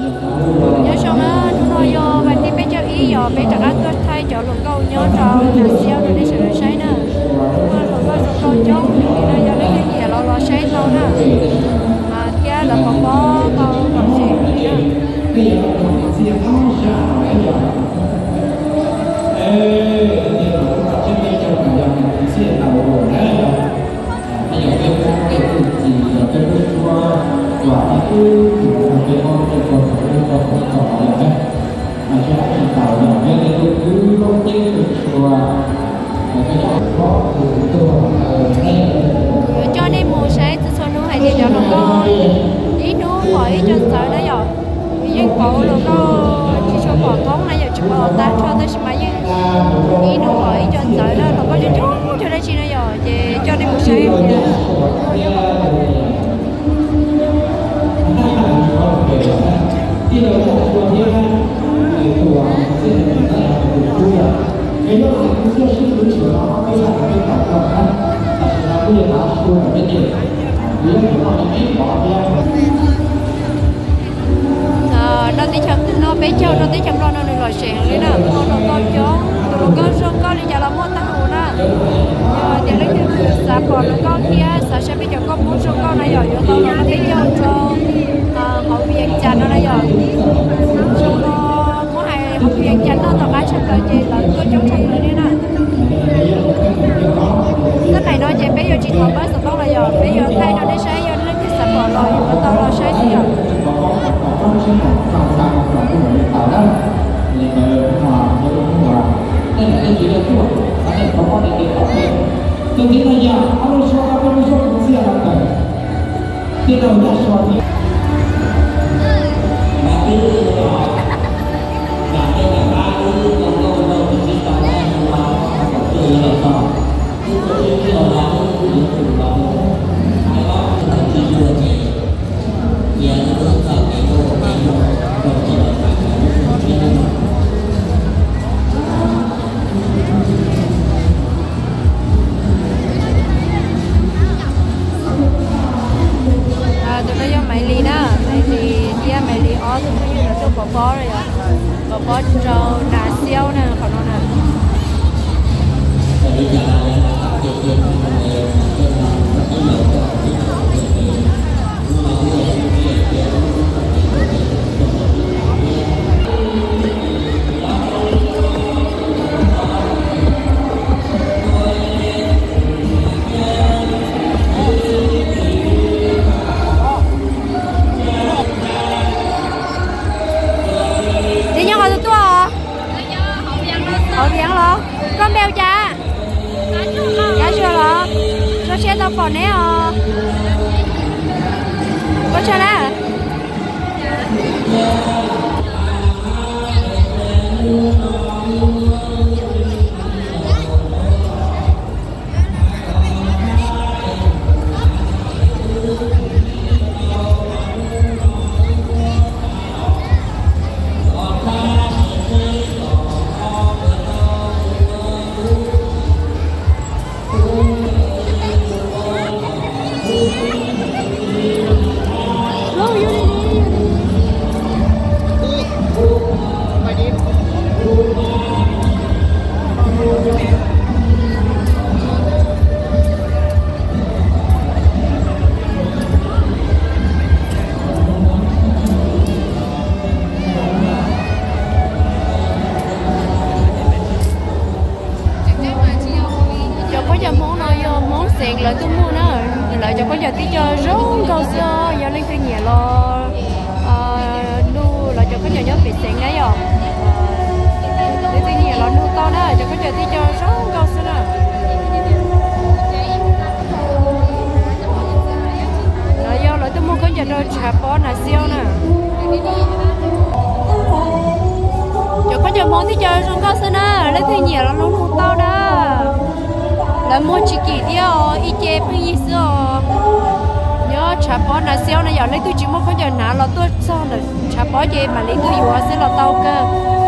Nyob zoo na, hnub no yog vas thib peb caug ib, yog peb rov qab tuaj thaij cov hluas nkauj nyob rau Nasiab rau nej sawv daws saib na. Muaj hluas nkauj zoo nkauj coob li no, yog leej twg nyiam los los saib tau na, thiab lawv pov pob tau kom ze li na. Yuav coj nej mus saib txhua txhua hnub hais tias cov hluas nkauj ib hnub pom ib co ntxawv na yom. Yeej pom hluas nkauj tsis tshua pom qoob na yom, tsis pom tag nrho tab sis mas yeej ib hnub pom ib co ntxawv na, hluas nkauj coob coob cuag dab tsi na yom, ces coj nej mus saib tias Noj teb chaws, noj peb caug, noj teb chaws Nplog no nws lom zem heev li na, muaj hluas nkauj coob, tus hluas nkauj zoo nkauj li cas los muaj tag nrho na. Yog tias leej twg xav pom hluas nkauj thiab xav saib peb cov nkauj Hmoob zoo nkauj na yom, yuav tau los noj peb caug rau hauv Vias Cas no na yom. Zoo no muab hais hauv Vias Cas noj tom qab tshaj plaws ces lawv tuaj coob tshaj plaws li na. Txoj qaim no ces peb yuav tsis thov pab xov tooj los yom, peb yuav thaij rau nej saib, yog leej twg xav pom los yuav tau los saib xwb yom. Tus no yog Maiv Lis na, Maiv Lis thiab Maiv Lis ob tug phooj ywg lawv tuaj pov pob, pov pob rau Nas Xiaub na, qhov no na. Neb nyob qhov twg tuaj os? Hauv Vias los? Koj npe hu cas? Kab Zuag los? Zoo siab tau pom neb os. Ua tsaug na. Cov khaub ncaws Hmoob no yog Hmoob xeev lawv tuaj muag na. Lawv cov khaub ncaws tib co zoo nkauj xwb, yog leej twg nyiam los nug lawv cov khaub ncaws nyob pem xeev na yom. Leej twg nyiam los nug tau na, cov khaub ncaws tib co zoo nkauj xwb na. Lawv yog lawv tuaj muag khaub ncaws rau tshav pob Nas Xiaub na. Cov khaub ncaws Hmoob tib co zoo nkauj xwb na, leej twg nyiam los nug tau na. Lawv muag tsis kim thiab os, ib ce pheej yig xwb os. Nyob tshav pob Nas Xiaub na yom, leej twg tsis muaj khaub ncaws hnav los tuaj txog ntawm tshav pob ces mam li tuaj yuav xwb los tau kawg.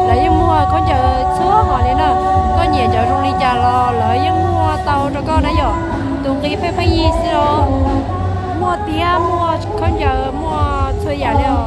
Lawv yeej muag khaub ncaws txhua hom li na. Koj nyiam cov zoo li cas los lawv yeej muag tau rau koj na yom. Tus nqi pheej pheej yig xwb os. Muaj tiab, muaj khaub ncaws, muaj txhua yam li os.